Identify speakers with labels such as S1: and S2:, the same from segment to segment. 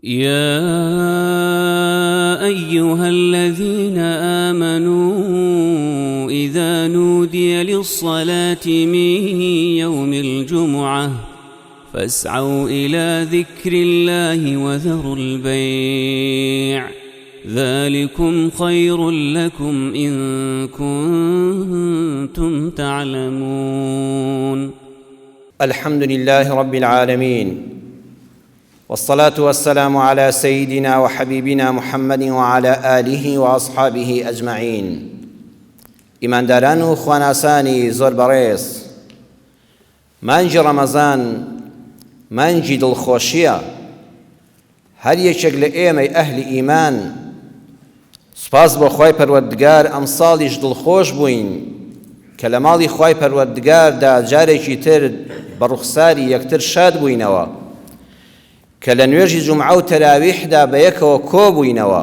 S1: يا أيها الذين آمنوا إذا نودي للصلاة من يوم الجمعة فاسعوا إلى ذكر الله وذروا البيع ذلكم خير لكم إن كنتم تعلمون.
S2: الحمد لله رب العالمين والصلاة والسلام على سيدنا وحبيبنا محمد وعلى آله وأصحابه أجمعين. ئیمانداران و خواناسانی زۆر بەڕێز، مانگی ڕەمەزان مانگی دڵخۆشییە، هەر یەکێک لە ئێمەی ئەهلی ئیمان سوپاس بۆ خوای پەروەردگار ئەمساڵیش دڵخۆش بووین کە لە ماڵی خوای پەروەردگاردا جارێکی تر بە ڕوخساری یەکتر شاد بووینەوە کە لە نوێژی جومعە و تەراویحدا بە یەکەوە کۆبووینەوە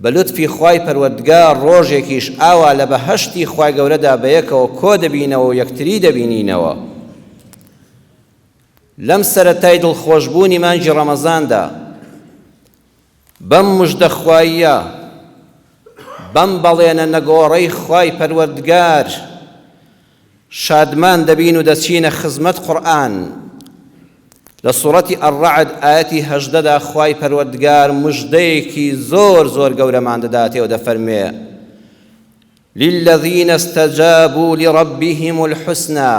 S2: بە لوتفی خوای پەروەردگار ڕۆژێکیش ئاوا لە بەهەشتی خوای گەورەدا بە یەکەوە کۆ دەبینەوە و یەکتری دەبینینەوە. لەم سەرەتای دڵخۆشبوونی مانگی ڕەمەزاندا، بەم مژدە خواییە، بەم بەڵێنە نەگۆڕەی خوای پەروەردگار شادمان دەبین و دەچینە خزمەت قورئان. لە سوڕەتی الرعد ئایەتی هەژدەدا خوای پەروەردگار مژدەیەکی زۆر زۆر گەورەمان دەداتێ و دەفەرموێ، للذین استجابوا لربهم الحسنی،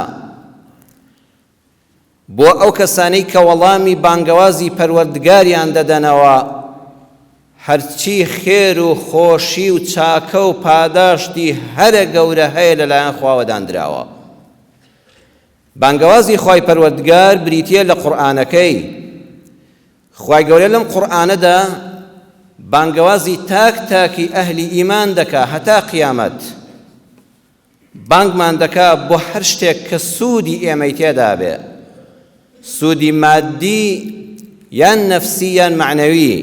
S2: بۆ ئەو کەسانەی کە وەڵامی بانگەوازی پەروەردگاریان دەدەنەوە، هەرچی خێر و خۆشی و چاکە و پاداشتی هەرە گەورە هەیە لەلایەن خواوە داندراوە. بانگەوازی خوای پەروەردگار بریتییە لە قورئانەکەی. خوای گەورە لەم قورئانەدا بانگەوازی تاک تاکی ئەهلی ئیمان دەکا هەتا قیامەت. بانگمان دەکا بۆ هەر شتێک کە سوودی ئێمەی تێدابێ، سوودی مادی یان نەفسی یان مەعنەوی.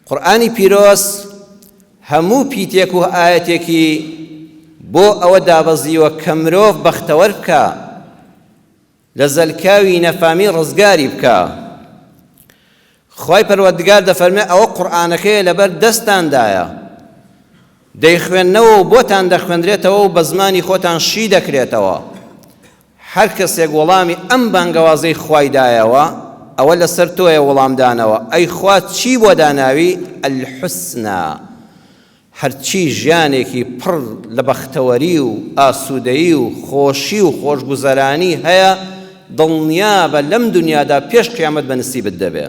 S2: قورئانی پیرۆز هەموو پیتێک و ئایەتێکی بۆ ئەوە دابەزیوە کە مرۆڤ بەختەوەر بکا، لە زەلکاوی نەفامی ڕزگاری بکا. خوای پەروەردگار دەفەرمێ ئەوە قورئانەکەیە لەبەر دەستتاندایە، دەیخوێننەوە و بۆتان دەخوێندرێتەوە و بە زمانی خۆتان شی دەکرێتەوە. هەر کەسێک وەڵامی ئەم بانگەوازەی خوای دایەوە، ئەوە لەسەر تۆیە وەڵامدانەوە، ئەی خوا چی بۆ داناوی؟ الحسنی. هەرچی ژیانێکی پڕ لە بەختەوەری و ئاسوودەیی و خۆشی و خۆشگوزەرانی هەیە، دڵنیابە لەم دونیادا پێش قیامەت بە نسیبت دەبێ.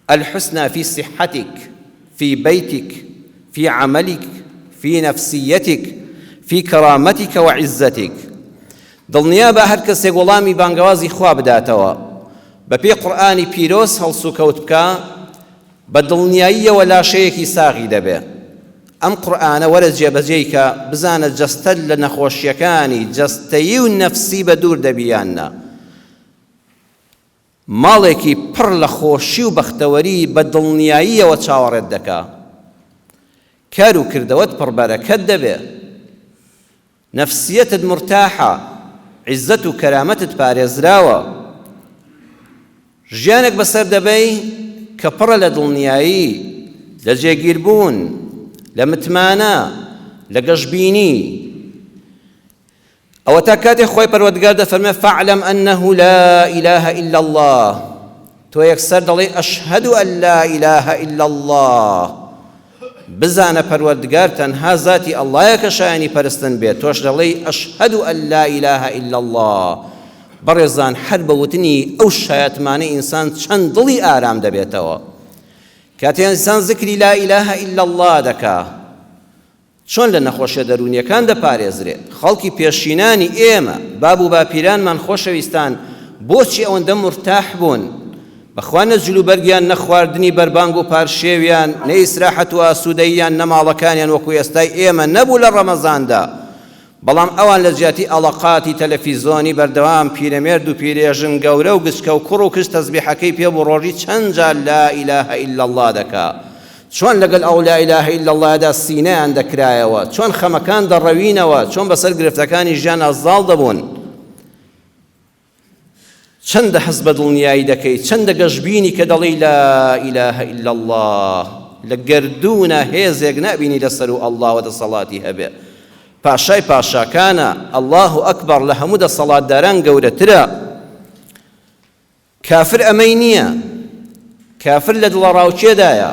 S2: الحسنی فی صحتک، فی بیتک، فی عملک، فی نفسیتک، فی کرامتک و عزتک. دڵنیابە هەر کەسێک وەڵامی بانگەوازی خوا بداتەوە، بەپێی قورئانی پیرۆز هەڵسوکەوت بکا، بە دڵنیاییەوە لاشەیەکی ساغی دەبێ. ئەم قورئانە وەرە جێبەجێی کە بزانە جەستەت لە نەخۆشیەکانی جەستەیی و نەفسی بە دوور دەبی یان نا. ماڵێکی پڕ لە خۆشی و بەختەوەری بە دڵنیاییەوە چاوەڕێت دەکا. کار و کردەوەت پڕ بەرەکەت دەبێ. نەفسیەتت مورتاحە، عیزەت و کەرامەتت پارێزراوە، ژیانێک بەسەر دەبەی کە پڕە لە دڵنیایی، لە جێگیربوون، لە متمانە، لە گەشبینی. ئەوەتا کاتێک خوای پەروەردگار دەفەرمێ فاعلم انه لا اله الا اللە تۆ یەکسەر دەڵێی اشهد ان لا اله الا اللە بزانە پەروەردگار تەنها زاتی ئەڵڵایە کە شایانی پەرستن بێت تۆش دەڵێی اشهد ان لا اله الا اللە بەڕێزان هەر بە وتنی ئەو شایەتمانە ئینسان چەند دڵی ئارام دەبێتەوە کاتێ ئینسان زکری لا اله الا اللە دەکا چۆن لە نەخۆشیە دەروونیەکان دەپارێزرێ؟ خەڵکی پێشینانی ئێمە، باب و باپیرانمان خۆشەویستان بۆچی ئەوەندە مورتاح بوون؟ بەخوا نە جلوبەرگیان نە خواردنی بەربانگ و پارشێویان نە ئیسراحەت و ئاسوودەییان نە ماڵەکانیان وەکو ئێستای ئێمە نەبوو لە ڕەمەزاندا بەڵام ئەوان لە جیاتی ئەڵەقاتی تەلەفیزۆنی بەردەوام پیرەمێرد و پیرێژن گەورە و گچکە و کوڕ و کچ تەزبیحەکەی پێ بوو ڕۆژی چەند جار لا الە الا اللە دەکا چۆن لەگەل ئەو لا الە الا اللە دا سینەیان دەکرایەوە چۆن خەمەکان دەڕەوینەوە چۆن بەسەر گرفتەکانی ژیانا زاڵ دەبوون. چەندە هەست بە دڵنیایی دەکەی، چەندە گەشبینی کە دەڵێی لا الە الا اللە، لە گەردوونا هێزێک نابینی لە سەروو ئەڵڵاوە دەسەڵاتی هەبێ. پاشای پاشاکانە، اللە اکبر لە هەموو دەسەڵاتداران گەورەترە. کافر ئەمەی نییە، کافر لە دڵەڕاوکێدایە،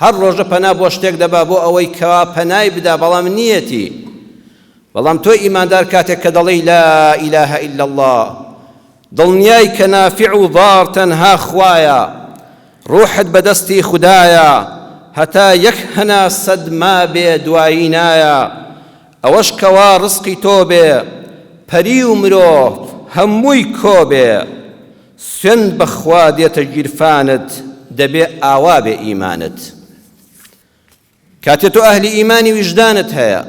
S2: هەر ڕۆژە پەنا بۆ شتێک دەبا بۆ ئەوەی کەوا پەنای بدا بەڵام نییەتی. بەڵام تۆی ئیماندار کاتێک کە دەڵێی لا الە الا اللە دڵنیای کە نافع و ضار تەنها خوایە، ڕوحت بەدەستی خودایە، هەتا یەک هەناسەت مابێ دوایی نایە، ئەوەش کەوا ڕزقی تۆ بێ پەری و مرۆڤ هەمووی کۆ بێ سوێند بە خوا دێتە گیرفانت دەبێ ئاوا بێ ئیمانت کاتێ تۆ ئەهلی ئیمانی ویژدانت هەیە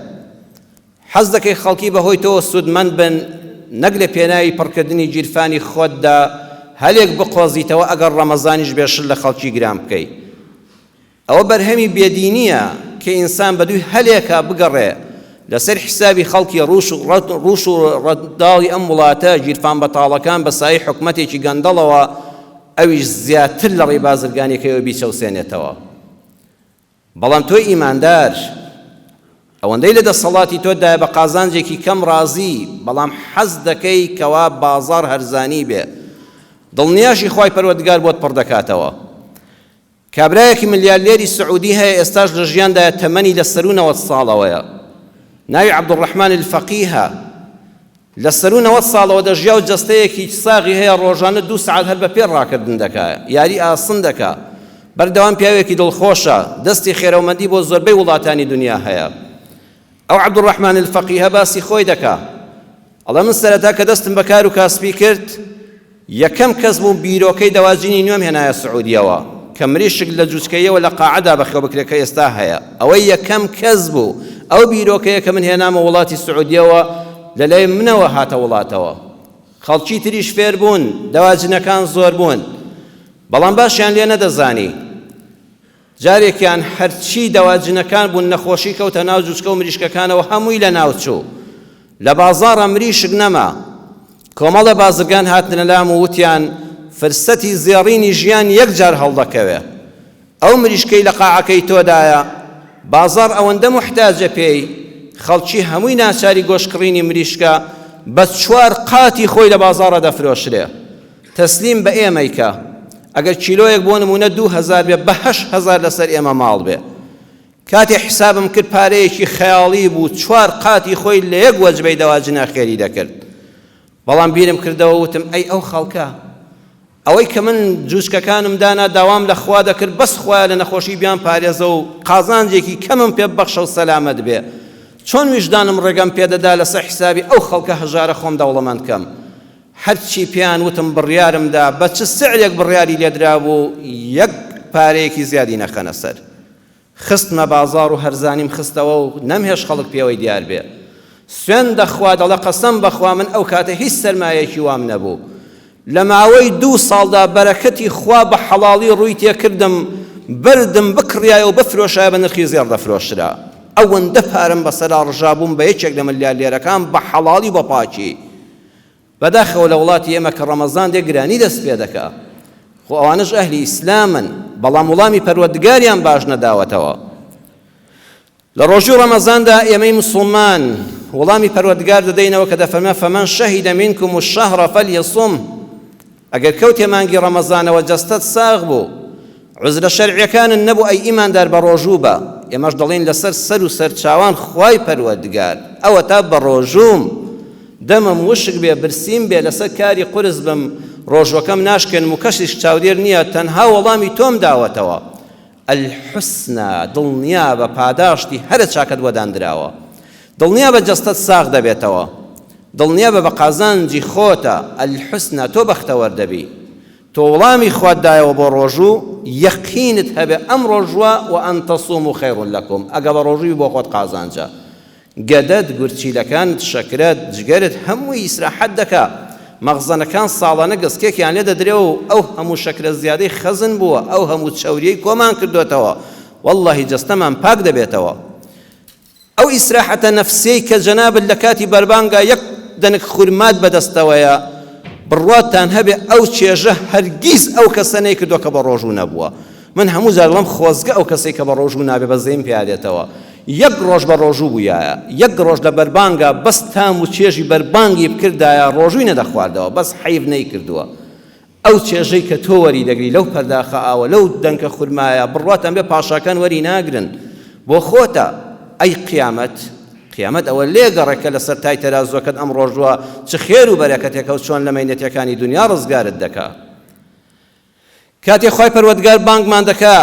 S2: حەز دەکەی خەڵکی بەهۆی تۆوە سوودمەند بن نەک لە پێناوی پڕکردنی گیرفانی خۆتدا هەلێک بقۆزیتەوە ئەگەر ڕەمەزانیش بێ شت لە خەڵکی گران بکەی ئەوە بەرهەمی بێدینییە کە ئینسان بەدووی هەلێکا بگەڕێ لەسەر حیسابی خەڵکی ڕوش و ڕوش و ڕەداڵی ئەم وڵاتە گیرفان بەتاڵەکان بە سایەی حکومەتێکی گەندەڵەوە ئەویش زیاتر لە ڕێی بازرگانیەکەیەوە بیچەوسێنێتەوە. بەڵام تۆی ئیماندار ئەوەندەی لە دەسەڵاتی تۆدایە بە قازانجێکی کەم ڕازی بەڵام حەز دەکەی کەوا بازاڕ هەرزانی بێ دڵنیاشی خوای پەروەردگار بۆت پڕ دەکاتەوە. کابرایەکی ملیارلێری سعودی هەیە ئێستاش لە ژیاندایە تەمەنی لە سەروو 90 ساڵەوەیە ناوی عەبدولڕەحمان الفەقیهە لە سەروو 90 ساڵەوە دەژیا و جەستەیەکی ساغی هەیە ڕۆژانە دوو سەعات هەر بە پێ ڕاکردن دەکا یاری ئاسن دەکا بەردەوام پیاوێکی دڵخۆشە دەستی خێرەومەندی بۆ زۆربەی وڵاتانی دنیا هەیە ئەو عەبدولڕەحمان الفەقیهە باسی خۆی دەکا ئەڵێ من سەرەتا کە دەستم بە کار و کاسپی کرد یەکەم کەس بووم بیرۆکەی دەواجینی نوێم هێنایە سعودیەوە کە مریشک لە جوچکەیەوە لە قاعەدا بەخێو بکرێت کە ئێستا هەیە ئەوە یەکەم کەس بوو ئەو بیرۆکەیە کە من هێنامە وڵاتی سعودیەوە لەلای منەوە هاتە وڵاتەوە خەڵکی تریش فێر بوون دەواجنەکان زۆر بوون بەڵام باشیان لێ نەدەزانی جارێکیان هەرچی دەواجنەکان بوون نەخۆشی کەوتە ناو جوچکە و مریشکەکانەوە هەمووی لەناو چوو. لە بازاڕا مریشک نەما. کۆمەڵێ بازرگان هاتنە لام و وتیان فرسەتی زێڕینی ژیان یەک جار هەڵدەکەوێ. ئەو مریشکەی لە قاعەکەی تۆدایە، بازاڕ ئەوەندە موحتاجە پێی، خەڵکی هەمووی ناچاری گۆشت کڕینی مریشکە، بە چوار قاتی خۆی لە بازاڕا دەفرۆشرێ. تەسلیم بە ئێمەی کە ئەگەر کیلۆیەک بۆ نموونە 2000 بێ بە 8000 لەسەر ئێمە ماڵ بێ کاتێ حسابم کرد پارەیەکی خەیاڵی بوو چوار قاتی خۆی لە یەک وەجبەی دەواجنا خێری دەکرد بەڵام بیرم کردەوە وتم ئەی ئەو خەڵکە ئەوەی کە من جوچکەکانم دانا داوام لە خوا دەکرد بەس خوایە لە نەخۆشی بیان پارێزە و قازانجێکی کەمم پێ ببەخشە و سەلامەت بێ چۆن ویژدانم ڕێگەم پێدەدا لەسەر حیسابی ئەو خەڵکە هەژارە خۆم دەوڵەمەند کەم هەرچی پێیان وتم بڕیارم دا بە چ سعرێک بڕیاری لێدرابوو یەک پارەیەکی زیادی نەخەنە سەر. خستمە بازاڕ و هەرزانیم خستەوە و نەمهێشت خەڵک پێوەی دیار بێ. سوێند دەخوا دەڵێ قەسەم بەخوا من ئەو کاتە هیچ سەرمایەیەکی وام نەبوو. لە ماوەی دوو ساڵدا بەرەکەتی خوا بە حەڵاڵی ڕووی تێکردم، بردم بکڕیایە و بفرۆشایە بە نرخی زێڕ دەفرۆشرا. ئەوەندە پارەم بەسەرا ڕژا بووم بە یەکێک لە ملیارلێرەکان بە حەڵاڵی و بە پاکی. بەداخەوە لە وڵاتی ئێمە کە ڕەمەزان دێ گرانی دەست پێ دەکا خۆ ئەوانەش ئەهلی ئیسلامن بەڵام وڵامی پەروەردگاریان باش نەداوەتەوە لە ڕۆژی ڕەمەزاندا ئێمەی مسوڵمان وڵامی پەروەردگار دەدەینەوە کە دەفەرمێ فمن شهد منکم الشهر فلیصم ئەگەر کەوتێ مانگی ڕەمەزانەوە جەستەت ساغ بوو عوزرە شەرعیەکانت نەبوو ئەی ئیماندار بەڕۆژوو بە، ئێمەش دەڵێین لەسەر سەر و سەرچاوان خوای پەروەردگار ئەوەتا بەڕۆژووم دەمم وشک بێ برسیم بێ لەسەر کاری قورس بم ڕۆژوەکەم ناشکێنم و کەسیش چاودێر نیە تەنها وەڵامی تۆم داوەتەوە الحسنی دڵنیابە پاداشتی هەرە چاکەت بۆ داندراوە دڵنیابە جەستەت ساغ دەبێتەوە دڵنیابە بە قازانجی خۆتە الحسنی تۆ بەختەوەر دەبی تۆ وڵامی خوات دایەوە بۆ ڕۆژوو یەقینت هەبێ ئەم ڕۆژووە وان تصوموا خیر لکم ئەگە بە ڕۆژووی بۆ خۆت قازانجە گەدەت گورچیلەکانت شەکرەت جگەرت هەمووی ئیسراحەت دەکا مەخزەنەکان ساڵانە گەسکێکیان لێ دەدرێ و ئەو هەموو شەکرە زیادەی خەزن بووە ئەو هەموو چەوریەی کۆمان کردۆتەوە واللهی جەستەمان پاک دەبێتەوە ئەو ئیسراحەتە نەفسیەی کە جەنابت لە کاتی بەربانگا یەک دەنک خورمات بەدەستەوەیە. بڕواتان هەبێ ئەو چێژە هەرگیز ئەو کەسە نەیکردووە کە بە ڕۆژوو نەبووە. من هەموو جار دەڵێم خۆزگە ئەو کەسەی کە بە ڕۆژوو نابێ بەزەییم پیا دێتەوە. یەک ڕۆژ بە ڕۆژوو بوویایە، یەک ڕۆژ لە بەربانگا بەس تام و چێژی بەربانگی بکردایە ڕۆژووی نەدەخواردەوە، بەس حەیف نەیکردووە. ئەو چێژەی کە تۆ وەری دەگری لەو پەرداخە ئاوە، لەو دەنکە خورمایە، بڕواتان بێ پاشاکان وەری ناگرن. بۆ خۆتە. ئەی قیامەت؟ قیامەت ئەوە لێگەڕێ کە لەسەر تای تەرازووەکەت ئەم ڕۆژووە چ خێر و بەرەکەتێکە و چۆن لە مەینەتیەکانی دونیا ڕزگارت دەکا. کاتێ خوای پەروەردگار بانگمان دەکا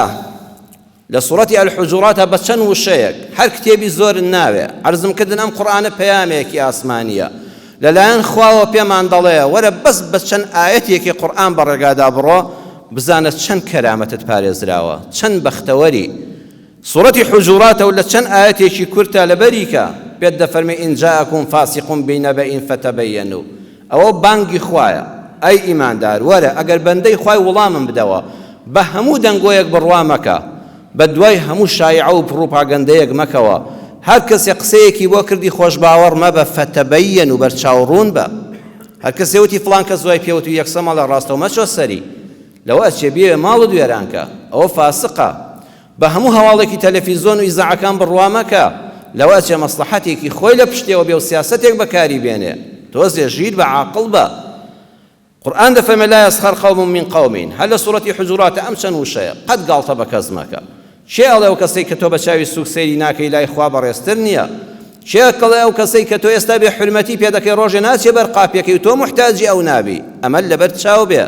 S2: لە سوڕەتی الحجوراتا بە چەند وشەیەک هەر کتێبی زۆرت ناوێ عەرزم کردن ئەم قورئانە پەیامێکی ئاسمانیە لەلایەن خواوە پێمان دەڵێ وەرە بەس بە چەند ئایەتێکی قورئان بە ڕێگادا بڕۆ بزانە چەند کەرامەتت پارێزراوە چەند بەختەوەری سوڕەتی حجوراتە و لە چەند ئایەتێکی کورتە لەبەری کە پێت دەفەرمێ ان جاءکم فاسق بنبأ فتبینوا ئەوە بانگی خوایە ئەی ئیماندار وەرە ئەگەر بەندەی خوای وڵامم بدەوە بە هەموو دەنگۆیەک بڕوا مەکە بە دوای هەموو شایعە و پڕوپاگەندەیەک مەکەوە هەر کەسێ قسەیەکی بۆ کردی خۆشباوەڕ مەبە فتبینوا بەرچاو ڕوون بە هەر کەسێ وتی فڵان کەس وای پێ وت و یەکسەر مەڵێ ڕاستە و مەچۆ سەری لەوە ئەچێ بیەوێ ماڵت وێران کە ئەوە فاسقە بە هەموو هەواڵێکی تەلەفیزۆن و ئیزاعەکان بڕوا مەکە، لەوە ئەچێ مەسڵەحەتێکی خۆی لە پشتێوە بێ و سیاسەتێک بەکاری بێنێ، تۆزێ ژیر بە عاقڵ بە. قورئان دەفەرمێ لا یسخر قوم من قوم، هەر لە سوڕەتی حجوراتە ئەم چەند وشەیە، قەت گاڵتە بە کەس مەکە. کێ ئەڵێ ئەو کەسەی کە تۆ بە چاوی سوک سەیری ناکەی لای خوا بەڕێزتر نییە؟ کێ ئەڵێ ئەو کەسەی کە تۆ ئێستا بێ حورمەتی پێ دەکەی ڕۆژێ ناچێ بەر قاپیەکەی و تۆ موحتاجی ئەو نابی؟ ئەمەت لەبەر چاو بێ.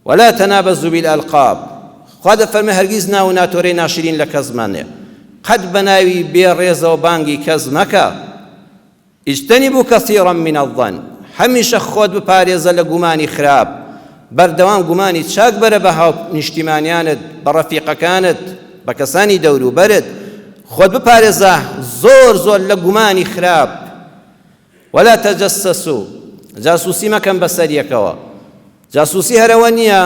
S2: ولا تنابزوا بالالقاب، خوا دەفەرمێ هەرگیز ناو و ناتۆرەی ناشرین لە کەس مەنێ، قەت بە ناوی بێ ڕێزەوە بانگی کەس مەکە، اجتنبوا کثیرا من الظن، هەمیشە خۆت بپارێزە لە گومانی خراپ، بەردەوام گومانی چاک بەرە بە هاونیشتیمانیانت، بە ڕەفیقەکانت، بە کەسانی دەوروبەرت، خۆت بپارێزە زۆر زۆر لە گومانی خراپ. ولا تجسسوا، جاسوسی مەکەن بەسەر یەکەوە. جاسوسی هەر ئەوە نییە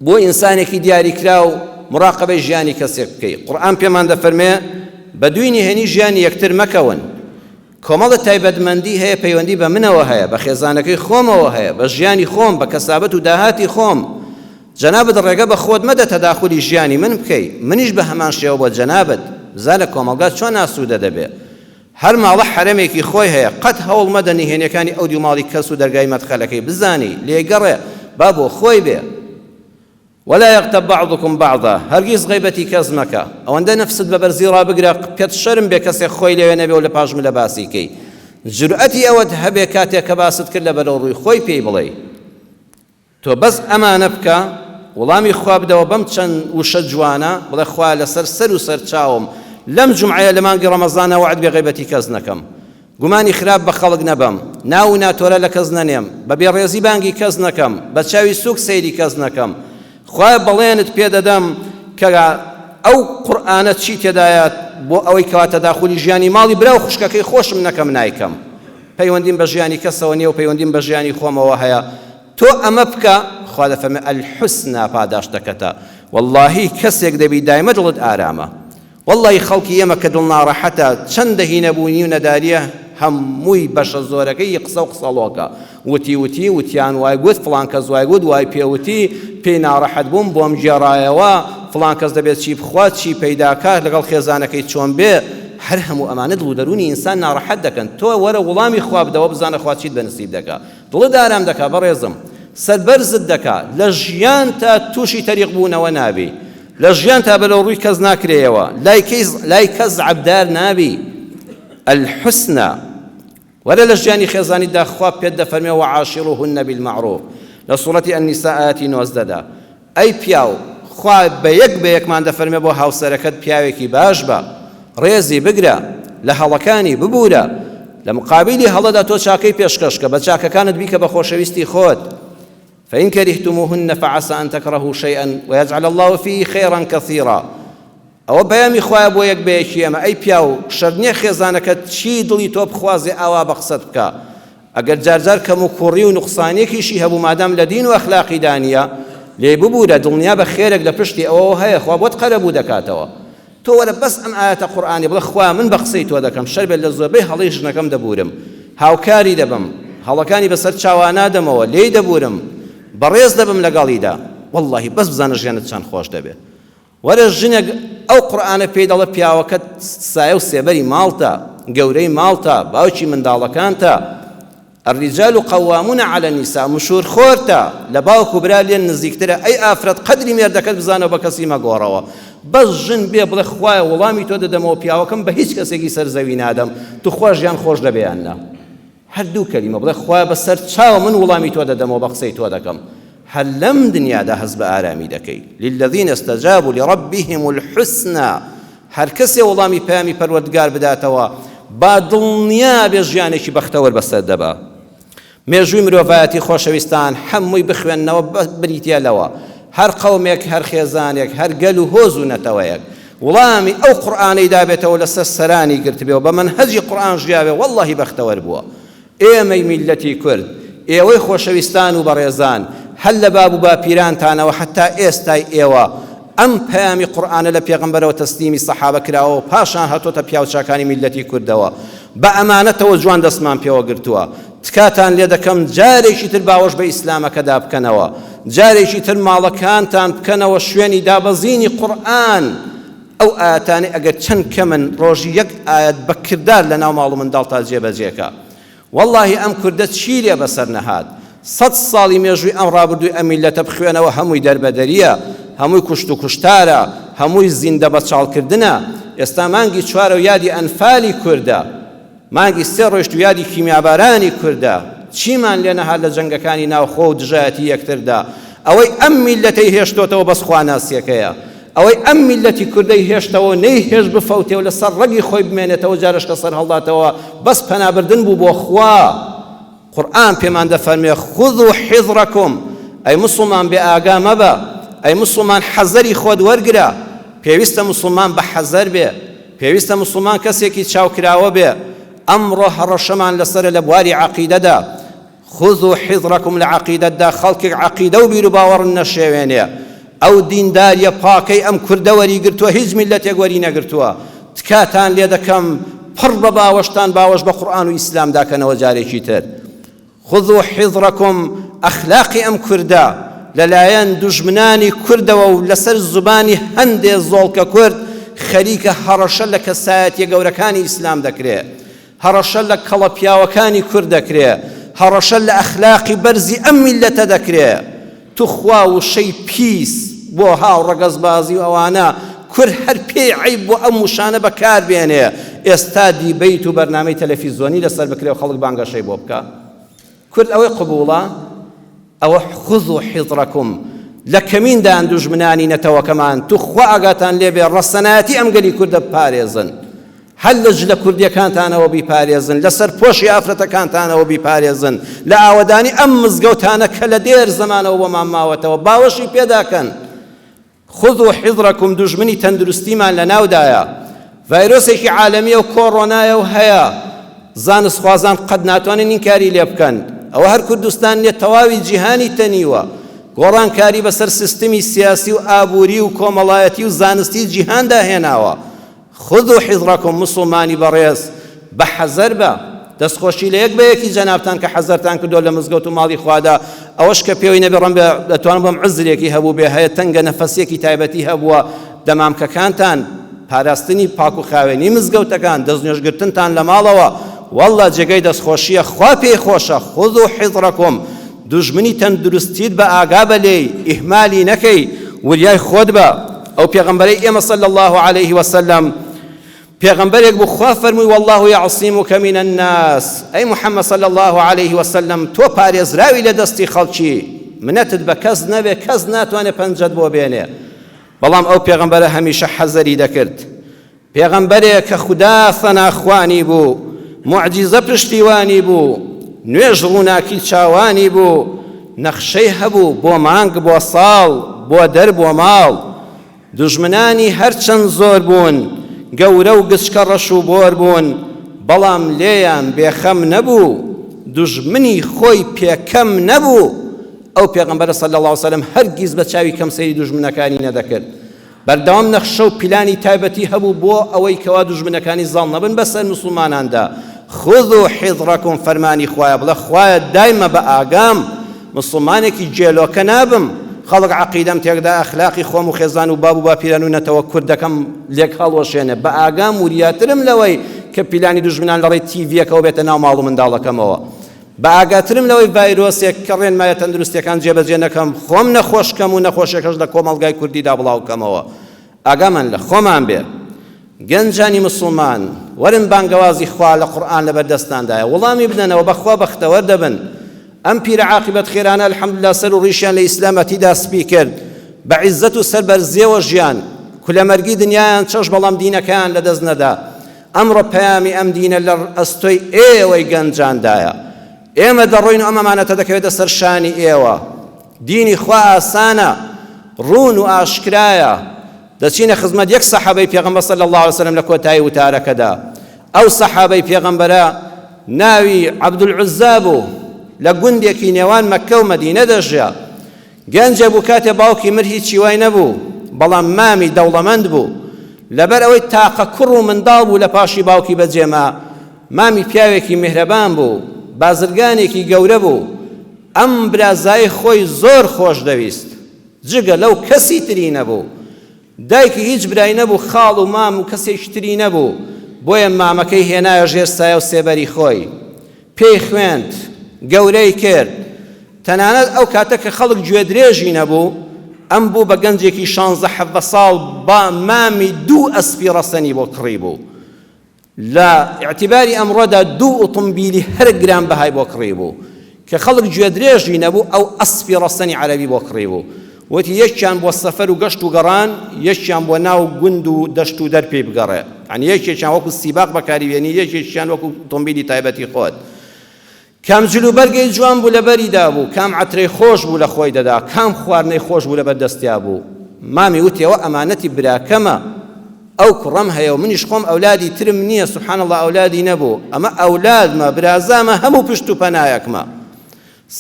S2: بۆ ئینسانێکی دیاریکراو مراقەبەی ژیانی کەسێک بکەی. قورئان پێمان دەفەرمێ بە دووی نهێنی ژیانی یەکتر مەکەون. کۆمەڵە تایبەتمەندی هەیە پەیوەندی بە منەوە هەیە، بە خێزانەکەی خۆمەوە هەیە، بە ژیانی خۆم، بە کەسابەت و داهاتی خۆم. جەنابت ڕێگە بە خۆت مەدە تەداخولی ژیانی من بکەی، منیش بە هەمان شێوە بۆ جەنابت. بزانە کۆمەڵگا چۆن ئاسوودە دەبێ. هەر ماڵە حەرەمێکی خۆی هەیە، قەت هەوڵ مەدە نهێنیەکانی ئەو دیو ماڵی کەس و دەرگای مەدخەلەکەی بزانی، لێگەڕێ با بۆ خۆی بێ. ولا یغتب بعضکم بعضا، هەرگیز غەیبەتی کەس مەکە، ئەوەندە نەفست بە بەرزی ڕابگرە پێت شەرم بێ کەسێک خۆی لەوێ نەبێ و لە پاش ملە باسی کەی، جورئەتی ئەوەت هەبێ کاتێک کە باست کرد لە بەرەو ڕووی خۆی پێی بڵێی. تۆ بەس ئەمانە بکە، وڵامی خوا بدەوە بەم چەند وشە جوانە، بڵێ خوایە لەسەر سەر و سەر چاوم لەم جومعەیە لە مانگی ڕەمەزانا وەعد بێ غەیبەتی کەس نەکەم، گومانی خراپ بە خەڵک نەبەم، ناو و ناتۆرە لە کەس نەنێم، بە بێڕێزی بانگی کەس نەکەم، بە چاوی سووک سەیری کەس نەکەم. خوایە بەڵێنت پێ دەدەم کە ئەو قورئانە چی تێدایە بۆ ئەوەی کەوا تەداخولی ژیانی ماڵی برا و خوشکەکەی خۆشم نەکەم نایکەم. پەیوەندیم بە ژیانی کەسەوە نییە و پەیوەندیم بە ژیانی خۆمەوە هەیە. تۆ ئەمە بکە خوا دەفەرمێ الحسنی پاداشتەکەتە وەڵاهی کەسێک دەبی دایمە دڵت ئارامە وەڵاهی خەڵکی ئێمە کە دڵ ناڕەحەتە چەندە هی نەبوونی و نەداریە هەمووی بەشە زۆرەکەی ی قسە و قسەڵۆکە وتی وتی وتیان وای گوت فڵان کەس وای گوت وای پێ وتی پێی ناڕەحەت بووم بۆم گێڕایەوە فڵان کەس دەبێت چی بخوات چی پەیدا کات لەگەڵ خێزانەکەی چۆن بێ هەر هەموو ئەمانە دڵ و دەروونی ئینسان ناڕەحەت دەکەن تۆ وەرە وڵامی خوا بدەوە بزانە خوا چیت بە نسیب دەکا دڵت ئارام دەکا بەڕێزم سەربەرزت دەکا لە ژیانتا توشی تەریق بوونەوە نابی لە ژیانتا بەرەو ڕووی کەس ناکرێیەوە لای کەس لای کەس عەبدار نابی الحسنى وەرە لە ژیانی خێزانیدا خوا پێت دەفەرمێ وعاشروهن بالمعروف لە سوڕەتی النساء ئایەتی نۆزدەدا ئەی پیاو، خوا بە یەک بە یەکمان دەفەرمێ بۆ هاوسەرەکەت پیاوێکی باش بە، ڕێزی بگرە، لە هەڵەکانی ببورە، لە مقابیلی هەڵەدا تۆ چاکەی پێشکەش کە، بە چاکەکانت بیکە بە خۆشەویستی خۆت، فإن كرهتموهن فعسى أن تكرهوا شيئا ويجعل الله فيه خيرا كثيرا. ئەوە پەیامی خوایە بۆ یەک بە یەکی ئێمە، ئەی پیاو، شەرت نییە خێزانەکەت چی دڵی تۆ بخوازێ ئاوا بە قسەت بکا، ئەگەر جارجار کەموکوڕی و نوقسانیەکیشی هەبوو مادام لە دین و ئەخلاقیدا نییە، لێی ببورە، دڵنیابە خێرێک لە پشتی ئەوەوە هەیە خوا بۆت قەرەبوو دەکاتەوە. تۆ وەرە بەس ئەم ئایەتە قورئانی بڵێ خوایە من بە قسەی تۆ دەکەم شەر بێت لە زۆربەی هەڵەی ژنەکەم دەبورم هاوکاری دەبم. هەڵەکانی بەسەر چاوا نادەمەوە، لێی دەبوورم، بەڕێز دەبم لەگەڵیدا، وەڵڵاهی بەس بزانە ژیانت چەند خۆش دەبێ. وەرە ژنێک ئەو قورئانە پێی دەڵێ پیاوەکەت سایە و سێبەری ماڵتە، گەورەی ماڵتە، باوکی منداڵەکانتە، الرجال قوامون علی النساء، مشوورخۆرتە، لە باوک و برا لێت نزیکترە، ئەی ئافرەت قەدری مێردەکەت بزانە و بە کەسی مەگۆڕەوە. بەس ژن بێ بڵێ خوایە وەڵامی تۆ دەدەمەوە پیاوەکەم بە هیچ کەسێکی سەر زەوی نادەم، توخوا ژیان خۆش دەبێ یان نا؟ هەر دوو کەلیمە بڵێ خوایە بە سەر چاو من وڵامی تۆ دەدەمەوە بە قسەی تۆ دەکەم هەر لەم دنیادا هەست بە ئارامی دەکەی للذین استجابوا لربهم الحسنى هەر کەسێ وڵامی پەیامی پەروەردگار بداتەوە با دڵنیا بێ ژیانێکی بەختەوەر بەسەر دەبا. مێژووی مرۆڤایەتی خۆشەویستان هەمووی بخوێننەوە بریتیە لەوە هەر قەومێک هەر خێزانێک هەر گەل و هۆز و نەتەوەیەک وڵامی ئەو قورئانەی دابێتەوە لەسەر سەرانی گرتبێ و بە مەنهەجی قورئان ژیاوێ وەڵڵاهی بەختەوەر بووە ئێمەی میللەتی کورد ئێوەی خۆشەویستان و بەڕێزان هەر لە باب و باپیرانتانەوە هەتا ئێستای ئێوە ئەم پەیامی قورئانە لە پێغەمبەرەوە تەسلیمی سەحابە کراوە و پاشان هاتۆتە پیاوچاکانی میللەتی کوردەوە بە ئەمانەتەوە جوان دەستمان پێوە گرتووە تکاتان لێ دەکەم جارێکی تر باوەش بە ئیسلامەکەدا بکەنەوە جارێکی تر ماڵەکانتان بکەنەوە شوێنی دابەزینی قورئان ئەو ئایەتانەی ئەگەر چەند کەمن ڕۆژی یەک ئایەت بە کردار لەناو ماڵ و منداڵتا جێبەجێکە وەڵاهی ئەم کوردە چی لێ بەسەر نەهات سەت ساڵی مێژووی ئەم ڕابردووی ئەم میللەتە بخوێنەوە هەمووی دەربەدەریە هەمووی کوشت و کوشتارە هەمووی زیندە بەچاڵکردنە ئێستا مانگی چوارە و یادی ئەنفالی کوردە مانگی سێ ڕۆیشت و یادی کیمیابارانی کوردە چیمان لێ نەهات لە جەنگەکانی ناوخۆ و دژایەتی یەکتردا ئەوەی ئەم میللەتەی هێشتۆتەوە بەس خواناسیەکەیە ئەوەی ئەم میللەتی کوردەی هێشتەوە و نەیهێشت بفەوتێ و لەسەر ڕەگی خۆی بمێنێتەوە جارێش کە سەرهەڵداتەوە بەس پەنابردن بوو بۆ خوا. قورئان پێمان دەفەرموێ خذوا حذرکم ئەی موسڵمان بێ ئاگا مەبە، ئەی موسڵمان حەزەری خۆت وەرگرە، پێویستە موسڵمان بە حەزەر بێ، پێویستە موسڵمان کەسێکی چاوکراوە بێ، ئەمڕۆ هەڕەشەمان لەسەرە لە بواری عەقیدەدا، خذوا حذرکم لە عەقیدەتدا خەڵکێک عەقیدە و بیروباوەڕ نەشێوێنێ، ئەو دینداریە پاکەی ئەم کوردە وەریگرتووە هیچ میللەتێک وەری نەگرتووە، تکاتان لێدەکەم پڕ بە باوەشتان باوەش بە قورئان و ئیسلامدا کەنەوە جارێکی تر. خذوا حذرکم ئەخلاقی ئەم کوردە لەلایەن دوژمنانی کوردەوە و لەسەر زوبانی هەندێ زۆڵکە کورد خەریکە هەڕەشە لە کەسایەتیە گەورەکانی ئیسلام دەکرێ. هەڕەشە لە کەڵە پیاوەکانی کورد دەکرێ، هەڕەشە لە ئەخلاقی بەرزی ئەم میللەتە دەکرێ. توخوا وشەی پیس بۆ هاوڕەگەزبازی و ئەوانە کورد هەر پێی عەیب بووە ئەم وشانە بەکار بێنێ، ئێستا دیبەیت و بەرنامەی تەلەفیزۆنی لەسەر بکرێ و خەڵک بانگەشەی بۆ بکا. کورد ئەوەی قبوڵە؟ ئەوە خذوا حذرکم لە کەمیندان دوژمنانی نەتەوەکەمان توخوا ئاگاتان لێبێ ڕەسەنایەتی ئەم گەلی کوردە بپارێزن. هەر لە جلە کوردیەکانتانەوە بیپارێزن، لە سەرپۆشی ئافرەتەکانتانەوە بیپارێزن، لە ئاوەدانی ئەم مزگەوتانە کە لە دێر زەمانەوە بۆمان ماوەتەوە باوەشی پێداکەن. خذوا حذرکم دوژمنی تەندروستیمان لە ناودایە، ڤایرۆسێکی عالەمیە و کۆڕۆنایە و هەیە، زانستخوازان قەت ناتوانن ئینکاری لێ بکەن، ئەوە هەر کوردستان نیە تەواوی جیهانی تەنیوە، گۆڕانکاری بەسەر سیستمی سیاسی و ئابوری و کۆمەڵایەتی و زانستی جیهاندا هێناوە. خذوا حذرکم موسڵمانی بەڕێز بە حەزەر بە، دەستخۆشی لە یەک بە یەکی جەنابتان کە حەزەرتان کردووە لە مزگەوت و ماڵی خوادا، ئەوەش کە پێوەی نەبێ ڕەنگە دەتوانم بڵێم عوزرێکی هەبووبێ هەیە تەنگە نەفەسیەکی تایبەتی هەبووە، دەمامکەکانتان، پاراستنی پاک و خاوێنی مزگەوتەکان، دەستنوێژگرتنتان لە ماڵەوە، واللە جێگەی دەستخۆشیە خوا پێی خۆشە، خذوا حذرکم دوژمنی تەندروستیت بە ئاگا بە لێی، ئیهمالی نەکەی، وریای خۆت بە. ئەو پێغەمبەرەی ئێمە صلی اللە علیه وسلم پێغەمبەرێک بوو خوا فەرمووی واللە یعصمک من الناس ئەی محمد صلی اللە علیه وسلم تۆ پارێزراوی لە دەستی خەڵکی منەتت بە کەس نەبێ کەس ناتوانێ پەنجەت بۆ بێنێ بەڵام ئەو پێغەمبەرە هەمیشە حەزەری دەکرد پێغەمبەرێک کە خودا ثەناخوانی بوو، موعجیزە پشتیوانی بوو، نوێژ ڕووناکی چاوانی بوو، نەخشەی هەبوو بۆ مانگ بۆ ساڵ، بۆ دەر بۆ ماڵ. دوژمنانی هەرچەند زۆر بوون، گەورە و گچکە ڕەش و بۆر بوون، بەڵام لێیان بێخەم نەبوو، دوژمنی خۆی پێ کەم نەبوو. ئەو پێغەمبەرە صلی اللە علیە وسلم هەرگیز بە چاوی کەم سەیری دوژمنەکانی نەدەکرد. بەردەوام نەخشە و پلانی تایبەتی هەبوو بۆ ئەوەی کەوا دوژمنەکانی زاڵ نەبن بەسەر موسڵماناندا. خذوا حذرکم فەرمانی خوایە بڵێ خوایە دایمە بە ئاگام مسوڵمانێکی گێلۆکە نابم خەڵک عەقیدەم تێکدا ئەخلاقی خۆم و خێزان و باب و باپیران و نەتەوە کوردەکەم لێک هەڵوەشێنێ بە ئاگام وریاترم لەوەی کە پیلانی دوژمنان لەڕێی تیڤیەکەوە بێتە ناو ماڵ و منداڵەکەمەوە بە ئاگاترم لەوەی ڤایرۆسێک کە ڕێنمایە تەندروستیەکان جێبەجێ نەکەم خۆم نەخۆش کەم و نەخۆشیەکەش لە کۆمەڵگای کوردیدا بڵاو کەمەوە ئاگامان لە خۆمان بێ گەنجانی مسوڵمان وەرن بانگەوازی خوا لە قورئان لەبەر دەستاندایە وڵامی بدەنەوە بەخوا بەختەوەر دەبن ئەم پیرە عاقبەت خێرانە الحمدلله سەر و ڕیشیان لە ئیسلامەتیدا سپی کرد بە عیزەت و سەربەرزیەوە ژیان کولەمەرگی دنیایان چەش بەڵام دینەکەیان لەدەست نەدا ئەمڕۆ پەیامی ئەم دینە لە ئەستۆی ئێوەی گەنجاندایە ئێمە دەڕۆین و ئەم ئەمانەتە دەکەوێتە سەر شانی ئێوە دینی خوا ئاسانە، ڕوون و ئاشکرایە. دەچینە خزمەت یەک سەحابەی پێغەمبەر صلی اللە علیە وسلم لە کۆتایی وتارەکەدا. ئەو سەحابەی پێغەمبەرە ناوی عەبدولعوزا بوو، لە گوندێکی نێوان مەککە و مەدینە دەژیا. گەنجێ بوو کاتێ باوکی مرد هیچی وای نەبوو، بەڵام مامی دەوڵەمەند بوو. لەبەر ئەوەی تاقە کوڕ و منداڵ بوو لە پاشی باوکی بەجێما، مامی پیاوێکی میهرەبان بوو، بازرگانێکی گەورە بوو. ئەم برازای خۆی زۆر خۆش دەویست جگە لەو کەسی تری نەبوو دایکی هیچ برای نەبوو خاڵ و مام و کەسێکی تری نەبوو بۆیە مامەکەی هێنایە ژێر سایە و سێبەری خۆی پێی خوێند گەورەی کرد تەنانەت ئەو کاتە کە خەڵک گوێدرێژی نەبوو ئەم بوو بە گەنجێکی شانزە حەڤدە ساڵ با مامی دوو ئەسپی ڕەسەنی بۆ کڕی بوو لە ئیعتیباری ئەمڕۆدا دوو ئوتومبیلی هەرە گرانبەهای بۆ کڕیبوو کە خەڵک گوێدرێژی نەبوو ئەو ئەسپی ڕەسەنی عەرەبی بۆ کڕیبوو وتی یەکیان بۆ سەفەر و گەشت و گەڕان یەکیان بۆ ناو گوند و دەشت و دەر پێی بگەڕێ یعنی یەکێکیان وەکو سیباق بەکاری بێنی یەکێکیان وەکو ئوتومبیلی تایبەتی خۆت کام جلوبەرگەی جوان بوو لەبەری دابوو، کام عەترەی خۆش بوو لە خۆی دەدا، کام خواردنەی خۆش بوو لەبەر دەستیا بوو. مامی وتی ئەوە ئەمانەتی براکەمە، ئەو کوڕەم هەیە و منیش خۆم ئەولادی ترم نییە، سبحان اللە ئەولادی نەبوو، ئەمە ئەولادمە، برازامە، هەموو پشت و پەنایەکمە.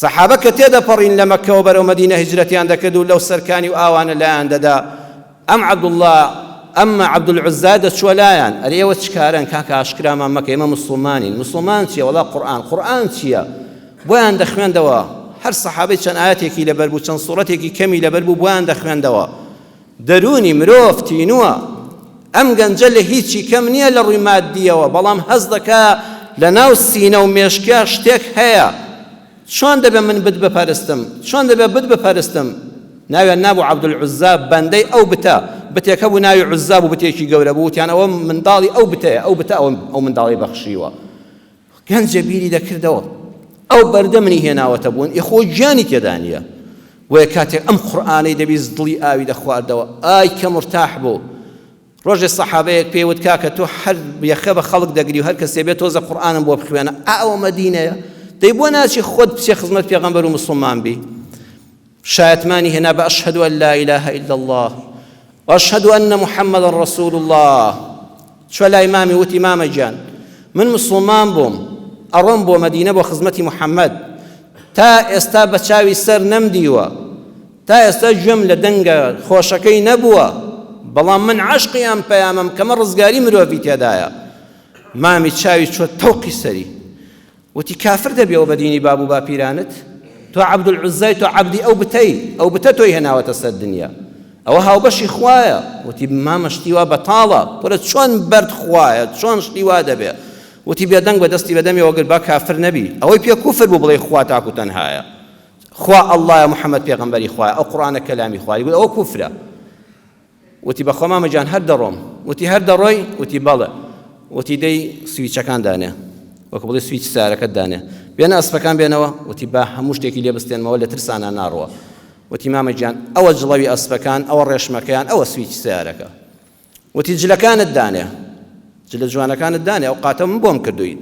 S2: سەحابە کە تێدەپەڕین لە مەککەوە بەرەو مەدینە هیجرەتیان دەکرد و لەو سەرکانی و ئاوانە لایان دەدا، ئەم عەبدوڵڵا ئەمما عەبدولعوزا دەچووە لایان، ئەرێ ئێوە چ کارەن کاکە ئاشکرامان مەکە ئێمە موسڵمانین، موسڵمان چییە وەڵا قورئان، قورئان چییە؟ بۆیان دەخوێندەوە، هەر سەحابەی چەند ئایەتێکی لەبەر بوو چەند سوڕەتێکی کەمی لەبەر بوو بۆیان دەخوێندەوە. دەروونی مرۆڤ تینووە، ئەم گەنجە لە هیچی کەم نییە لە ڕووی ماددییەوە بەڵام هەست دەکا لەناو سینە و مێشکیا شتێک هەیە، چۆن دەبێ من بت بپەرستم؟ چۆن دەبێ بت بپەرستم؟ ناویان نابوو عەبدولعوزا، بەندەی ئەو بتە، بتێک هەبوو ناوی عوزا بوو، بتێکی گەورە بوو، وتیان ئەوە منداڵی ئەو بتەیە، ئەو بتە ئەو منداڵەی بەخشیوە. گەنجە بیری دەکردەوە، ئەو بەردە منی هێناوەتە بوون، ئێ خۆ گیانی تێدا نییە. بۆیە کاتێک ئەم قورئانەی دەبیست دڵی ئاوی دەخواردەوە، ئای کە مورتاح بوو. ڕۆژێ سەحابەیەک پێی وت کاکە تۆ هەر یەخە بە خەڵک دەگری و هەر کەسێ بێ تۆزە قورئانم بۆ بخوێنە ئا ئەوە مەدینەیە دەی بۆ ناچی خۆت بچێ خزمەت پێغەمبەر و مسوڵمان بی شایەتمانی هێنا بە ئەشهەدو ئەن لا ئیلاهە ئیلا اللە و ئەشهەدو ئەنە محەممەدە ڕەسول اللە چوە لای مامی وتی مامە گیان من مسوڵمان بووم ئەڕۆم بۆ مەدینە بۆ خزمەتی محەممەد تا ئێستا بە چاوی سەر نەمدیوە تا ئێستا گوێم لە دەنگە خۆشەکەی نەبووە، بەڵام من عەشقی ئەم پەیامەم کەمە ڕزگاری مرۆڤی تێدایە. مامی چاوی چووە تەوقی سەری. وتی کافر دەبیەوە بە دینی باب و باپیرانت؟ تۆ عەبدولعوزای تۆ عەبدی ئەو بتەی، ئەو بتە تۆی هێناوەتە سەر دنیا. ئەوە هاوبەشی خوایە. وتی مامە شتی وا بەتاڵە. کورە چۆن بەرد خوایە، چۆن شتی وا دەبێ؟ وتی بێدەنگ بە دەستی بەدەمیەوە گرت با کافر نەبی. ئەوەی پێ کوفر بوو بڵێی خوا تاک و تەنهایە. خوا اللە یە محمد پێغەمبەری خوایە ئەو قورئانە کەلامی خوایە گوت ئەوە کوفرە وتی بەخوا مامە گیان هەر دەڕۆم وتی هەر دەڕۆی وتی بەڵێ وتی دەی سویچەکان دانێ وەکو بڵێ سویچ سارەکەت دانێ بێنە ئەسپەکان بێنەوە وتی با هەموو شتێکی لێ بستێنمەوە لە ترسانا ناڕوە وتی مامە گیان ئەوە جڵەوی ئەسپەکان ئەوە ڕێشمەکەیان ئەوە سویچ سیارەکە وتی جلەکانت دانێ جلە جوانەکانت دانێ ئەو قاتە من بۆم کردووی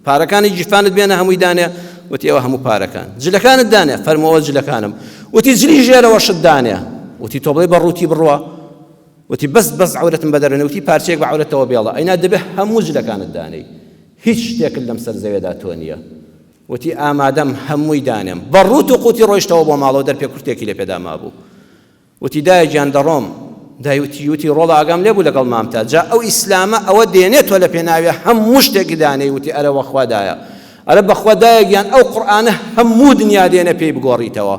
S2: پارەکانی گیرفانت بێنە هەمووی دانێ وتی ئەوە هەموو پارەکان جلەکانت دانێ فەرمەوە جلەکانم وتی جلی ژێرەوەشت دانێ وتی تۆ بڵێ بە ڕووتی بڕوە وتی بەس بەس عورەتم بەدەرێنە وتی پارچەیەک بە عورەتەوە بێڵە ئەینا دەبێ هەموو جلەکانت دانێی هیچ شتێکت لەم سەر زەوێدا تۆ نییە وتی ئامادەم هەمووی دانێم بە ڕووت و قوتی ڕۆیشتەوە بۆ ماڵەوە دەرپێ کورتێکی لە پێدا مابوو وتی دایە گیان دەڕۆم. دای وتی وتی ڕۆڵە ئاگام لێ بوو لەگەڵ مامتا جا ئەو ئیسلامە ئەوە دێنێ تۆ لە پێناوێ هەموو شتێک دانێی وتی ئەرە وەخوا دایە ئەرە بەخوا دایە گیان ئەو قورئانە هەموو دنیا دێنێ پێی بگۆڕیتەوە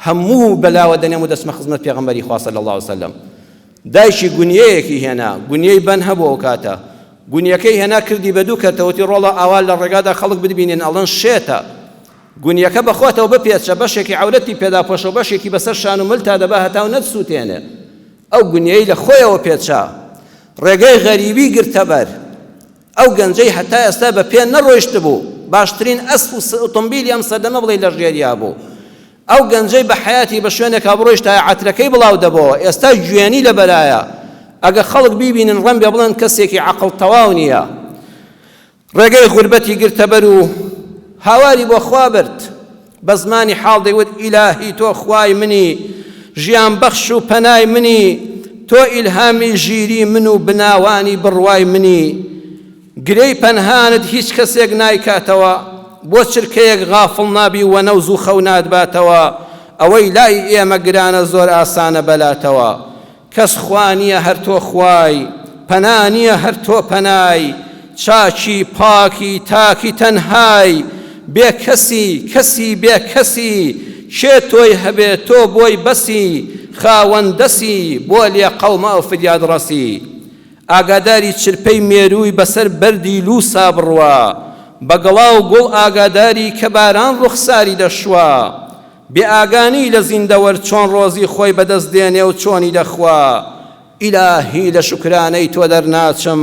S2: هەموو بەلاوە دەنێم و دەچمە خزمەت پێغەمبەری خوا صلی الله علیه وسلم دایکی گونیەیەکی هێنا گونیەی بەن هەبوو ئەو کاتە گونیەکەی هێنا کردی بە دوو کەرتە وتی ڕۆڵە ئاوا لە ڕێگادا خەڵک بتبینن ئەڵێن شێتە گونیەکە بە خۆتەوە بپێچە، بەشێکی عەورەتی پێ داپۆشە و بەشێکی بەسەر شان و ملتا دەبە هەتاو نەتسووتێنێ. ئەو گونیەی لە خۆیەوە پێچا. ڕێگەی غەریبی گرتە بەر. ئەو گەنجەی هەتا ئێستا بە پێ نەڕۆیشتبوو، باشترین ئەسپ و ئوتومبیلی ئەم سەردەمە بڵێی لە ژێریا بوو. ئەو گەنجەی بە حەیاتی بە شوێنێکا بڕۆیشتایە عەترەکەی بڵاو دەبۆوە، ئێستا گوێنی لە بەرایە. ئەگە خەڵک بیبینن ڕەنبێ بڵێن کەسێکی عەقڵ تەواو نییە. ڕێگەی غوربەتی گرتەبەر و هاواری بۆ خوا برد، بە زمانی حاڵ دەیوت، ئیلاهی تۆ خوای منی، ژیانبەخش و پەنای منی، تۆ ئیلهامی ژیری من و بناوانی بڕوای منی، گرێی پەنهانت هیچ کەسێک نایکاتەوە، بۆ چرکەیەک غافڵ نابی وەنەوز و خەو ناتباتەوە، ئەوەی لای ئێمە گرانە زۆر ئاسانە بەلاتەوە. کەس خوا نیە هەر تۆ خوای، پەنا نیە هەر تۆ پەنای، چاکی پاکی تاکی تەنهای، بێ کەسی کەسی بێ کەسی، کێ تۆی هەبێ تۆ بۆی بەسی، خاوەن دەسی بۆ لێ قەوماو فریاد ڕەسی. ئاگاداری چرپەی مێرووی بەسەر بەردی لووسا بڕوا، بە گەڵا و گوڵ ئاگاداری کە باران ڕوخساری دەشوا، بێ ئاگا نی لە زیندەوەر چۆن ڕۆزی خۆی بەدەست دێنێ و چۆنی دەخوا ئیلاهی لە شوکرانەی تۆ دەرناچم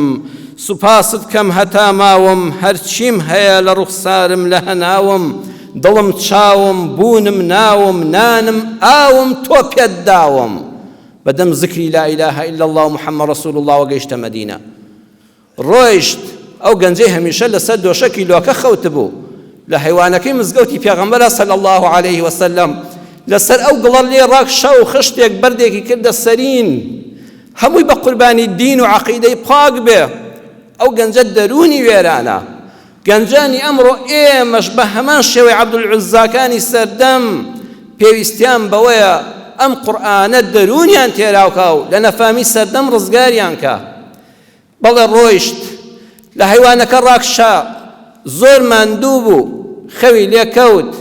S2: سوپاست کەم هەتا ماوم هەرچیم هەیە لە ڕوخسارم لە هەناوم دڵم چاوم بوونم ناوم نانم ئاوم تۆ پێت داوم بەدەم زکری لا اله الا الله محمد رسول الله وە گەیشتە مەدینە ڕۆیشت، ئەو گەنجەی هەمیشە لەسەر دۆشەکی لۆکە خەوتبوو، لە هەیوانەکەی مزگەوتی پێغەمبەرا صلی اللە علیه وسلم لەسەر ئەو گڵە لێ ڕاکشا و خشتێک بەردێکی کردە سەرین، هەمووی بە قوربانی دین و عەقیدەی پاک بێ، ئەو گەنجە دەروونی وێرانە. گەنجانی ئەمڕۆ ئێمەش بە هەمان شێوەی عەبدولعوزاکانی سەردەم پێویستیان بەوەیە ئەم قورئانە دەروونیان تێراوکا و لە نەفامی سەردەم ڕزگاریان کا. بەڵێ ڕۆیشت، لە هەیوانەکە ڕاکشا، زۆر ماندوو بوو، خەوی لێ کەوت،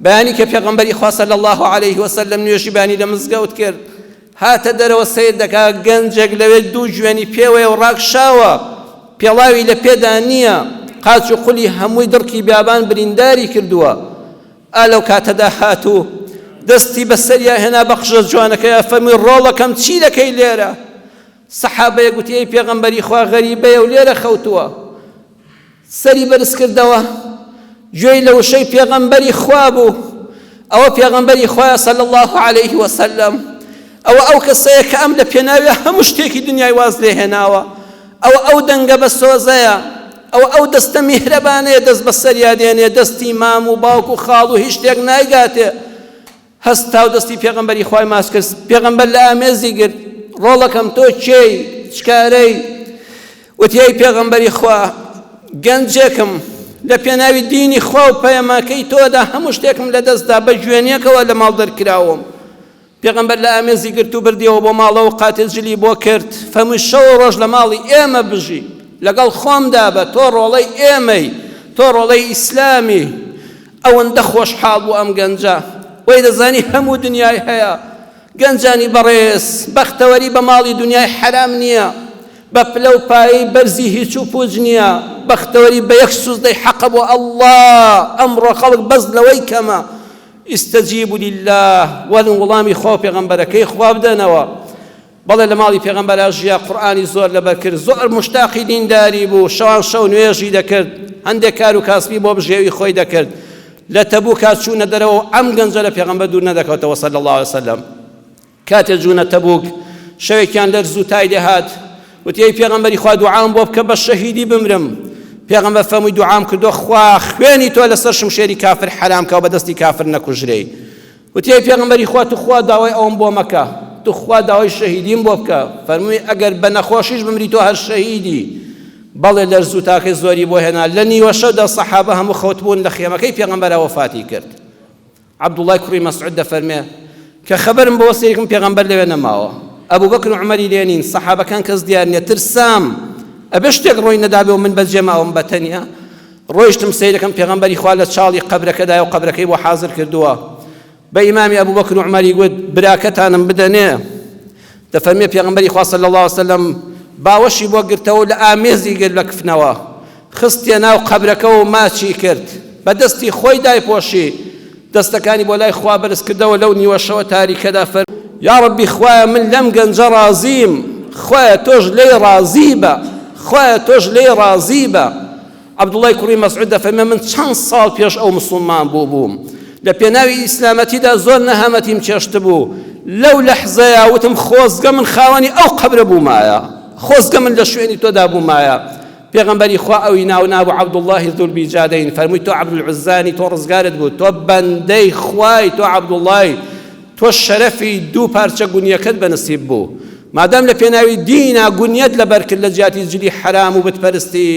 S2: بەیانی کە پێغەمبەری خوا صلی اللە علیه وسلم نوێژی بەیانی لە مزگەوت کرد، هاتە دەرەوە سەیر دەکا گەنجێک لەوێ دوو جوێنی پێوەیە و ڕاکشاوە، پێڵاوی لە پێدا نییە، قاچ و قولی هەمووی دڕکی بیابان برینداری کردووە. ئا لەو کاتەدا هات و دەستی بەسەریا هێنا بە قژە جوانەکەیا فەرمووی ڕۆڵەکەم چی دەکەی لێرە؟ سەحابەیەک گوتی ئەی پێغەمبەری خوا غەریبەیە و لێرە خەوتووە. سەری بەرز کردەوە گوێی لە وشەی پێغەمبەری خوا بوو. ئەوە پێغەمبەری خوایە صلی الله علیه وسلم. ئەوە ئەو کەسەیە کە ئەم لە پێناوی هەموو شتێکی دنیای واز لێ هێناوە. ئەوە ئەو دەنگە بە سۆزەیە. ئەوە ئەو دەستە میهرەبانەیە دەست بەسەریا دێنێ دەستی مام و باوک و خاڵ و هیچ شتێک نایگاتێ. هەستا و دەستی پێغەمبەری خوای ماچ کرد، پێغەمبەر لە ئامێزی گرت، ڕۆڵەکەم تۆ کێی، چ کارەی؟ وتی، ئەی پێغەمبەری خوا، گەنجێکم، لە پێناوی دینی خوا و پەیامەکەی تۆدا هەموو شتێکم لەدەست دا، بە گوێنیەکەوە لە ماڵ دەرکراوم. پێغەمبەر لە ئامێزی گرت و بردیەوە بۆ ماڵەوە و قاتێ جلی بۆ کرد، فەرمووی شەو و ڕۆژ لە ماڵی ئێمە بژی، لەگەڵ خۆمدا بە، تۆ ڕۆڵەی ئێمەی، تۆ ڕۆڵەی ئیسلامی. ئەوەندە خۆشحاڵ بوو ئەم گەنجە وەی دەزانی هەموو دنیای هەیە گەنجانی بەڕێز بەختەوەری بە ماڵی دنیای حەرام نییە بە پلە و پایەی بەرزی هیچ و پوچ نییە بەختەوەری بە یەک سوزدەی حەقە بۆ ئەڵڵا ئەمڕۆ خەڵک بەس لەوەی کەمە استجیبوا لله وەرن وەڵامی خوا و پێغەمبەرەکەی خوا بدەنەوە بەڵێ لە ماڵی پێغەمبەرا ژیا قورئانی زۆر لەبەر کرد زۆر مشتاقی دینداری بوو شەوان شەو نوێژی دەکرد هەندێک کار و کاسبی بۆ بژێوی خۆی دەکرد لە تەبوکا چوونە دەرەوە و ئەم گەنجە لە پێغەمبەر دوور نەدەکەوتەوە صلی الله علیه وسلم کاتێ جوونە تەبوک شەوێکیان لەرز و تای لێهات وتی ئەی پێغەمبەری خوا دوعام بۆ بکە بە شەهیدی بمرم پێغەمبەر فەرمووی دوعام کردو خوا خوێنی تۆ لەسەر شمشێری کافر حەرام کە و بەدەستی کافر نەکوژرێی وتی، ئەی پێغەمبەری خوا توخوا داوای ئەوەم بۆ مەکە، توخوا داوای شەهیدیم بۆ بکە، فەرمووی، ئەگەر بە نەخۆشیش بمری تۆ هەر شەهیدی. بەڵێ لەرز و تاکەی زۆری بۆ هێنا، لە نیوەشەودا سەحابە هەموو خەوتبوون لە خێمەکەی پێغەمبەرا وەفاتی کرد. عەبدوڵڵای کوڕی مەسعود دەفەرمێ، کە خەبەرم بۆوە سەیرکم پێغەمبەر لەوێ نەماوە. ئەبوبەکر و عومەری لێ نین، سەحابەکان کەس دیار نییە، ترسام ئەبێ شتێک ڕووی نەدابێ و من بەجێ ماوم بە تەنیا. ڕۆیشتم سەیرەکەم پێغەمبەری خوا لە چاڵی قەبرەکەدایە و قەبرەکەی بۆ حازر کردووە. بە ئیمامی ئەبوبەکر و عومەری گوت، براکەتانم بدەنێ. دەفەرموێ پێغەمبەری خوا صلی اللە علیە وسلم باوەشی بۆ گرتەوە و لە ئامێزی گرت بە کفنەوە خستیە ناو قەبرەکە و ماچی کرد بە دەستی خۆی دایپۆشی دەستەکانی بۆ لای خوا بەرز کردەوە لەو نیوەشەوە تاریکەدا فەرمووی یا ربی خوایە من لەم گەنجە ڕازیم خوایە تۆش لێی ڕازی بە خوایە تۆش لێی ڕازی بە. عەبدوڵای کوڕی مەسعود دەفەرمێ من چەند ساڵ پێش ئەو مسوڵمان بووبووم لە پێناوی ئیسلامەتیدا زۆر نەهامەتیم چێشتبوو لەو لەحزەیا وتم خۆزگە من خاوەنی ئەو قەبرە بوومایە خۆزگە من لە شوێنی تۆدا بوومایە پێغەمبەری خوا ئەوی ناو نابوو عەبدوڵڵاهی ذوالبیجادەین فەرمووی تۆ عەبدولعوزانی تۆ ڕزگارت بوو تۆ بەندەی خوای تۆ عەبدوڵڵای تۆ شەرەفی دوو پارچە گونیەکەت بە نسیب بوو مادام لە پێناوی دینا گونیەت لەبەر کرد لە جیاتی جلی حەرام و بت پەرستی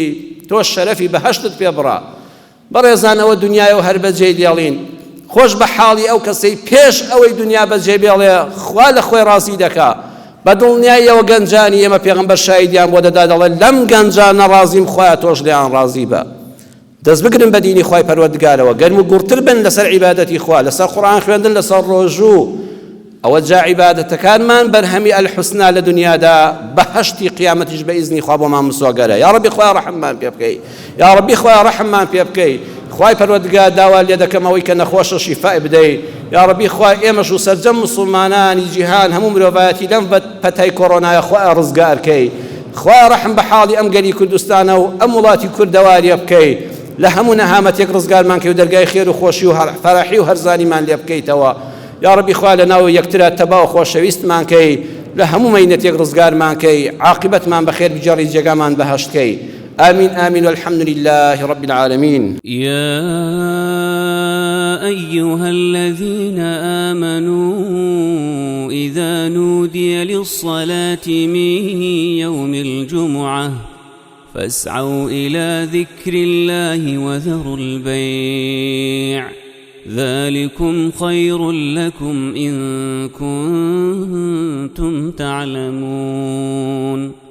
S2: تۆ شەرەفی بەهەشتت پێ بڕا. بەڕێزان ئەوە دونیایە و هەر بەجێی دێڵین. خۆش بە حاڵی ئەو کەسەی پێش ئەوەی دونیا بەجێ بێڵێ خوا لە خۆی ڕازی دەکا. بە دڵنیاییەوە گەنجانی ئێمە پێغەمبەر شایدیان بۆ دەدا دەڵێ لەم گەنجانە ڕازیم خوایە تۆش لێیان ڕازی بە. دەست بگرن بە دینی خوای پەروەردگارەوە گەرم و گوڕتر بن لەسەر عیبادەتی خوا لەسەر قورئان خوێندن لەسەر ڕۆژوو ئەوە جا عیبادەتەکانمان بەرهەمی الحسنا لە دنیادا بەهەشتی قیامەتیش بە ئیزنی خوا بۆمان مسۆگەرە یا ڕەبی خوای ڕەحممان پێ بکەی یا ڕەبی خوای ڕەحممان پێ بکەی خوای پەروەردگار داوا لێ دەکەم ئەوەی کە نەخۆشە شیفای بدەی یا ڕەبی خوای ئێمەش و سەرجەم مسوڵمانانی جیهان هەموو مرۆڤایەتی لەم پەتای کۆرۆنایە خوایە ڕزگار کەی خوایە ڕەحم بە حاڵی ئەم گەلی کوردستانە و ئەم وڵاتی کوردەواریە بکەی لە هەموو نەهامەتێک ڕزگارمان کەی و دەرگای خێر و خۆشی و فەرەحی و هەرزانیمان لێ بکەیتەوە یاڕەبی خوا لە ناو یەکترا تەبا و خۆشەویستمان کەی لە هەموو مەینەتێک ڕزگارمان کەی عاقبەتمان بەخێر بگێڕی جێگامان بەهەشت کەی آمین آمین والحمد لله رب العالمین.
S1: يا أيها الذين آمنوا إذا نودي للصلاة من يوم الجمعة فاسعوا إلى ذكر الله وذروا البيع ذلكم خير لكم إن كنتم تعلمون.